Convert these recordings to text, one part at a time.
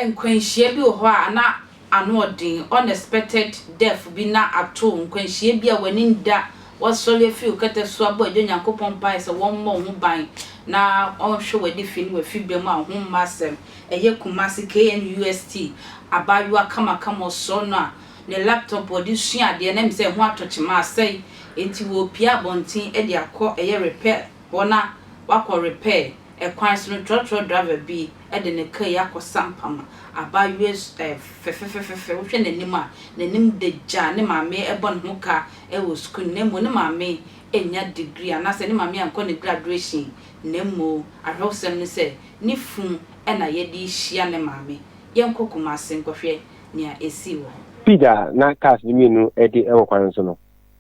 Nkwanhyia bi wɔ hɔ a na ano ɔden, unexpected death bi na ato wo, nkwanhyia bi a w'ani nda, woasɔre afi wo kɛtɛ so abɔ Agya Onyankopɔn mpaeɛ sɛ wɔmmɔ wo ho ban na ɔnhwɛ w'adifi ne w'afibea mu a wo ho mma asɛm. Ɛyɛ Kumasi KNUST abaayewa kamakama ɔsɔre no a ne laptop a ɔde sua adeɛ na ɛm sɛ ɛho atɔ kyema asɛe enti wɔrepue abɔnten de akɔ ɛyɛ repair hɔ na wakɔ repair. Ɛkwan so no, trɔtrɔ driver bi de ne kaa yi akɔ sampam abaayewa yi fɛfɛfɛfɛ. Wohwɛ n'anim a, n'anim da gya. Ne maame bɔ ne ho ka wɔ sukuu no, na mmom ne maame nnya degree anaasɛ ne maame ankɔ ne graduation, na mmom awerɛhosɛm ne sɛ ne funu na yɛde rehyia ne maame. Yɛnkɔ Kumasi nkɔhwɛ nea esii wɔ hɔ. Speed a na cars no mmienu de wɔ kwan no so no,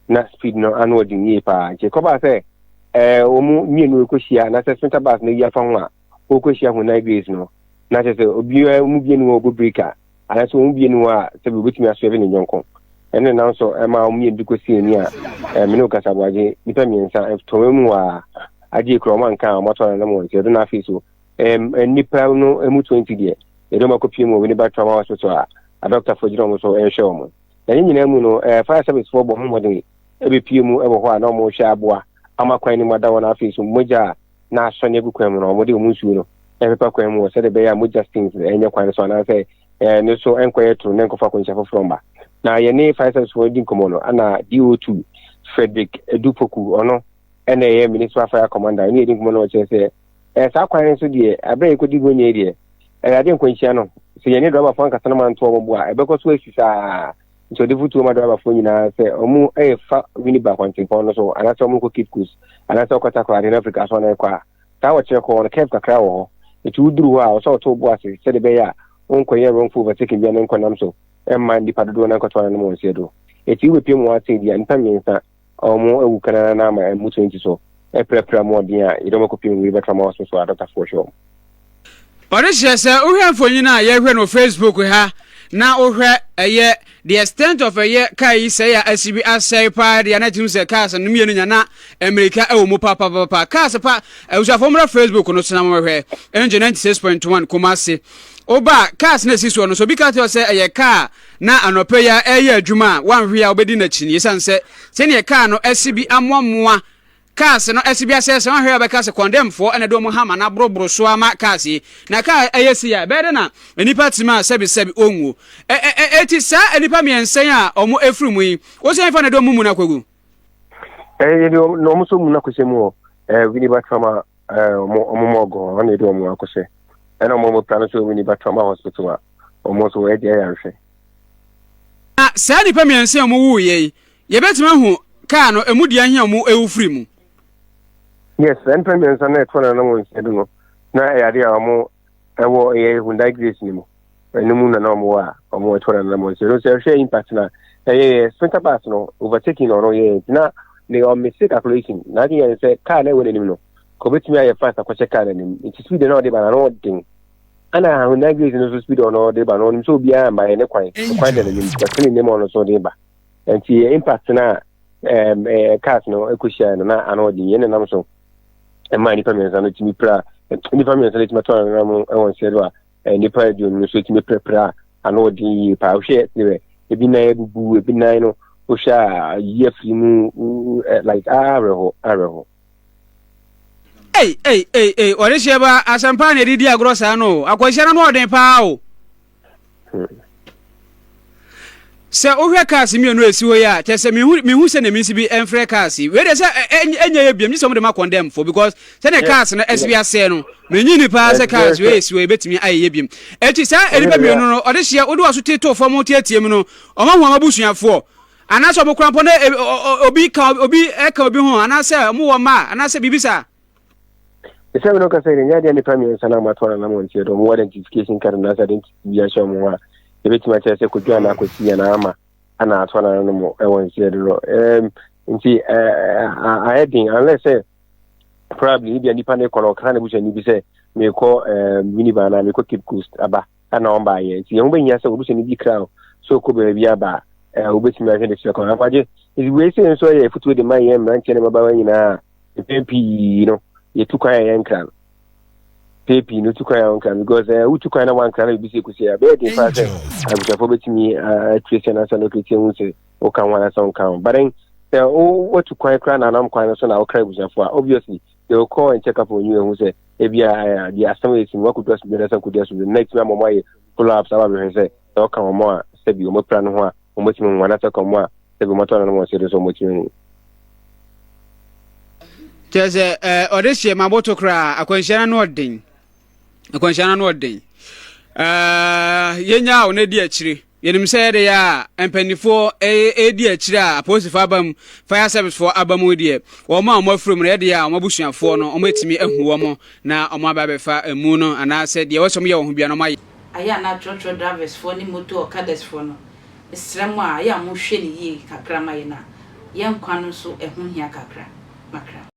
na speed no ano ɔden yie paa. Nti ɛkɔbaa sɛ ɛɛ wɔn mmienu rekɔhyia anaasɛ sprinter bus no ayi afa ho a wɔrekɔhyia Hyundai Grace no, na kyerɛ sɛ obiara mu bienu hɔ ɔbɔ brake a anaasɛ wɔn mu bienu hɔ a sɛbi obetumi asɔɛve ne yɔnko. Ɛno na nso ɛma wɔn mmienu de kɔsi ani a ɛɛ mene okasa aboagye nnipa mmiɛnsa tɔn mu a agye kura wɔn anka a wɔatɔ anam wɔn nti ɛdo na afei so ɛɛm nnipa no mu 20 deɛ yɛde wɔn akɔpie mu wɔ Winneba Trauma Hospital a adɔktafoɔ gyina wɔn so rehwɛ wɔn. Na ne nyinaa mu no, eh, fire service foɔ bɔ ho mmɔden bɛpie mu wɔ hɔ a na wɔrehwɛ aboa ama kwan no mu ada hɔ na afei nso mogya a na asɔne agu kwan mu no wɔde wɔn nsuo no ɛpepa kwan mu hɔ sɛdeɛ ɛbɛyɛ a mogya stains ɛnyɛ kwan no so anaasɛ eh, ne so ɛnkɔyɛ toro na ɛnkɔfa akwanhyia foforɔ mba. Na yɛne fire service foɔ di nkɔmmɔ no ana DO2 Frederick Edupoku ɔno ɛna ɛyɛ municipal fire commander ɛne yɛdi nkɔmmɔ no ɔkyerɛ sɛ eh, saa kwan no so deɛ aberɛ a yɛkɔdi gonya yi deɛ Ɛyɛ adeɛ nkwanhyia no, sɛ yɛne driverfoɔ ankasa no manto wɔn bo a, ɛbɛkɔ so asi saa. Nti ɔde fotuo ma driverfoɔ nyinaa sɛ wɔn ɛrefa Winneba kwantempɔn no so anaasɛ wɔn rekɔ Cape Coast anaasɛ wɔkɔ Takoradi na Africa so na ɛkɔ a, saa wɔkyerɛ kɔ no curve kakra wɔ hɔ. Nti woduru hɔ a, ɔsɛ ɔto wo bo ase sɛdeɛ ɛbɛyɛ a wonkɔyɛ wrongful overtaking biara na nkɔnam so mma nnipa dodoɔ no ankɔto ananom wɔn nseɛ do. Nti wobɛpie mu wɔn asɛe bi a, nnipa mmiɛnsa wɔn awu kanana na ama ɛmu 20 so apirapira mu ɔden a yɛde wɔn akɔpie mu Winneba Trauma Hospital a dɔktafoɔ hwɛ wɔn. Ɔde hyɛ sɛ wohwɛ mfonyin a yɛhwɛ no Facebook ha na wohwɛ ɛyɛ the extent of ɛyɛ car yi sɛe a asi bi asɛe paa deɛ na ɛtumi sɛ cars no mmienu nya na mmirika ɛwɔ mu papapapa cars pa abusuafoɔ mmra Facebook no so na mommɛhwɛ Angel 96.1 Kumasi woba cars na ɛsi soɔ no so obi ka kyerɛ sɛ ɛyɛ car na anɔpɛ yi a ɛyɛ adwuma a wanhwe a wobɛdi n'akyi no yɛsiane sɛ sɛdeɛ car no asi bi amoamoa Cars no asi bi asɛe sɛ wɔanhwɛ a wɔbɛka sɛ kɔndɛmfoɔ na ɛde wɔn hama no aboroboro so ama cars yi. Na car ɛyɛ sei a, ɛbɛyɛ dɛ na nnipa te mu a sɛbesɛbe wɔnwuo. Ɛ ɛ ɛ eti saa nnipa mmiɛnsa yi a wɔn afiri mu yi, wo sɛ yɛmfa na ɛde wɔn mu no akɔgu? Ɛ yɛde wɔn na wɔn nso mu no akɔhyɛ mu wɔ ɛ Winneba Trauma ɛ wɔn wɔn mɔɔgo hɔ na yɛde wɔn akɔhyɛ. Ɛna wɔn a wɔpira no nso wɔ Winneba Trauma Hospital a wɔn nso wɔyɛ deɛ ayarehwɛ. Na saa nnipa mmiɛnsa a wɔwuiɛ yi, yɛbɛtumi ahu kaa no ɛmu deɛ ahe a wɔwu firi mu? Yes, saa nnipa mmiɛnsa no ɛtoɔ na na wɔn nsa du no, na ɛyɛ adeɛ a wɔn ɛwɔ ɛyɛ Hyundai Grace no mu. Ɛno mu na na wɔn wɔ a wɔn ɛtoɔ na na wɔn nsa du. Sɛ ɛhwɛ impact na ɛyɛ yɛ sprinter bus no overtaking na ɔno yɛ nti na ne ɔmese calculation na adi yɛn sɛ kaa na ɛwɔ n'anim no kò betumi ayɛ fast akɔhyɛ kaa n'anim nti speed na ɔde ba na ano ɔden. Ana Hyundai Grace no nso speed ɔno ɔde ba no ɔnim sɛ obiara mma yɛ ne kwan kwan da n'anim wɔsene nneɛma ɔno nso ɔde ba nti yɛ impact no a ɛɛm ɛɛ cars no ɛkɔhyia no na ano ɔde yɛn nenam so ɛmaa nnipa mmiɛnsa no tumi pira nnipa mmiɛnsa no tumi atɔ anam ɛwɔ nseɛ do a nnipa 20 no nso tumi pirapira ano ɔde yie paa wohwɛ sɛ ebi nan abubu ebi nan no wohwɛ a yi afiri mu like awerɛho awerɛho. Ei ei ei ei ɔde hyɛ ba asɛmpa na ɛde di agorɔ saa no o akwanhyia no ano ɔden paa o. Sɛ wohwɛ cars mmienu a ɛsi hɔ yi a kyɛ sɛ mehu mehu sɛ na mensi bi ɛmfrɛ cars yi wei deɛ sɛ ɛnyɛ yɛ biam gye sɛ wɔde ma condemn fo because sɛdeɛ cars no ɛsi bi asɛe no menyi ni paa sɛ cars wei ɛsi hɔ yɛbɛtumi ayɛ yɛ biam ɛti saa nnipa mmienu no ɔde hyeɛ wode waso tetoo fam tietie mu no ɔma hu ɔma busuafoɔ Anaasɛ wɔn koraa mpo na obi ka obi ka obi ho anaasɛ wɔn wɔ mma anaasɛ biribi saa. Ɛsɛ mi na ɔka sɛ nyɛ adeɛ nipa mmiɛnsa na wɔato anam wɔn ti ɛdɔ wɔn identification card anaasɛ identity bi ahyɛ wɔn ho a ebetumi akyerɛ sɛ kodwo anaa kwasi anaa ama ana ato anam no mu ɛwɔ nseɛ do no ɛɛm nti ɛɛ ayɛ den unless sɛ probably ebi a nipa ne kɔ no ɔka ne busuani bi sɛ mekɔ ɛɛm Winneba anaa mekɔ Cape Coast aba. Ana ɔmbaayɛ nti ɛho bɛhia sɛ obusuani bi kra wo sɛ ɔkɔ baabi aba a wobɛtumi ahwɛ de kyerɛ kwan akwagye. Nti wei sei nso yɛ afotuo de ma yɛn mmeranteɛ ne mmabaawa nyinaa a mpɛn pii no yɛtu kwan a yɛnkra no. Mpɛn pii no, wotu kwan a wonkra because eh, wotu kwan na woankra na biribi sɛ ɛkɔsi a, ɛbɛyɛ den paa sɛ abusuafoɔ bɛtumi atue sɛ anaasɛ locate ahu sɛ woka ho anaasɛ wonka ho. But then, sɛ woatu kwan koraa na anam kwan no so na wokra abusuafoɔ a, obviously they will call and check up on you ahu sɛ ebia eh, deɛ asɛm a ɛsi no woakɔdu asomdwoe anaasɛ nkɔdu asomdwoe no na ɛtumi ama wɔn ayɛ follow ups aba abɛhwɛ sɛ sɛ woka wɔn a sɛbi wɔn apira no ho a wɔatumi ahu anaasɛ woka wɔn a sɛbi wɔatɔ ananom wɔn sɛ so wɔatumi ahu. Kyerɛ sɛ ɛɛ ɔde hyɛ maboto koraa akwanhyia no ano ɔden akwanhyia no ano ɔden ɛɛ yɛnya a wɔn adi akyire yɛnim sɛ yɛde yɛ a mpanimfoɔ ɛredi akyire a apolisifoɔ aba mu fire service foɔ aba mu deɛ wɔn a wɔn afiri mu no yɛde yɛ a wɔn abusuafoɔ no wɔn atumi ahu wɔn na wɔn aba abɛfa emu no anaasɛ deɛ wɔsɛ wɔn yɛ wɔn ho bia no wɔn ayɛ. Ayɛ a na trɔtrɔ drivers foɔ ne moto okadas foɔ no mesrɛ mo a ayɛ a mo hwɛ no yie kakra ma yɛn a yɛn nkwa no nso ɛho hia kakra. Makra.